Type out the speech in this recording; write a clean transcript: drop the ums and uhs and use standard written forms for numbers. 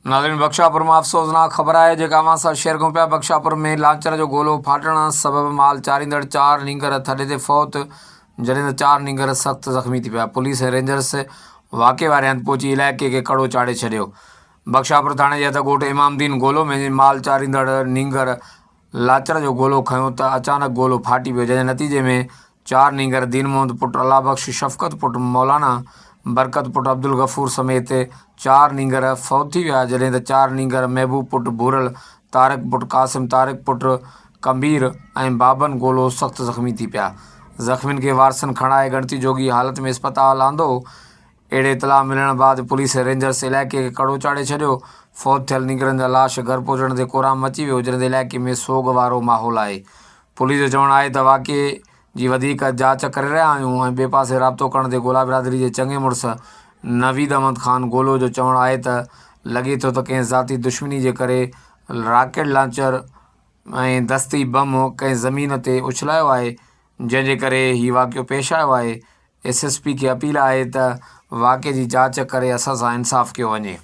ناظرين بخشاپور مان افسوسناڪ خبر آهي جيڪا اوهان سان شيئر ڪيون پيا بخشاپور ۾ لانچر جو گولو ڦاٽڻ سبب مال چاريندڙ چار نينگر ٿڏي تي فوت جڏهن ته چار نينگر سخت زخمي ٿي پيا پوليس ۽ رينجرس واقعي واري هنڌ پهچي علائقي کي ڪڙو چاڙهي ڇڏيو بخشاپور ٿاڻي جي حد ڳوٺ امام الدين گولو ۾ مال چاريندڙ نينگر لاچر جو گولو کنيو ته اچانڪ گولو ڦاٽي پيو جنهن جي نتيجي ۾ چار نينگر دين محمد پٽ الله بخش، شفقت پٽ مولانا، برڪت پٽ عبدالغفور سميت چار نينگر فوت ٿي ويا جڏهن ته چار نينگر محبوب پٽ ڀورل، طارق پٽ قاسم، طارق پٽ ڪنبير ۽ بابن گولو سخت زخمي ٿي پيا. زخمين کي وارثن کڻائي ڳڻتي جوڳي حالت ۾ اسپتال آندو. اهڙي اطلاع ملڻ بعد پوليس ۽ رينجرز علائقي کي ڪڙو چاڙهي ڇڏيو. فوت ٿيل نينگرن جا لاش گهر پهچڻ تي ڪهرام مچي ويو جڏهن ته علائقي ۾ سوڳ وارو ماحول آهي. پوليس جو چوڻ آهي ته واقعي جي وڌيڪ جاچ ڪري رهيا آهيون ۽ ٻئي پاسي رابطو ڪرڻ تي گولا برادري جي چڱي مڙس نويد احمد خان گولو جو چوڻ آهي ته لڳي ٿو ته ڪنهن ذاتي دشمني جي ڪري راڪيٽ لانچر ۽ دستي بم ڪنهن زمين تي اڇلايو آهي جنهن جي ڪري هي واقعو پيش آيو آهي، ايس ايس پي کي اپيل آهي ته واقعي جي جاچ ڪري اسان سان انصاف ڪيو وڃي.